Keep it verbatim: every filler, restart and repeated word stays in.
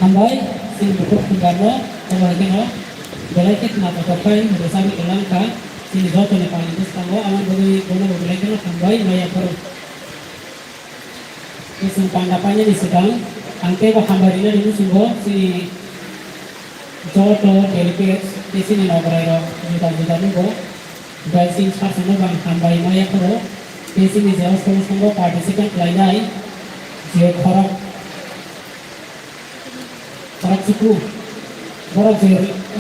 Bai, chini bukhuk khumbarno, omo hai kheno belai khe khna kotor khai rwchapwi kwlang kha. Chini jotoni pal ni bwskango, aboni bagwi bono bo belai kheno hambai ma yapharo. Chwng panda painani swkang ang teibo hambai rwnani muchungo chini joto delegates tei chini nograi rok juda juda nugo. Bai chini sakchangno bo ang hambai ma yapharo. Tei chini je o song songo participant khlainai je khorok, khorok chukru, borok je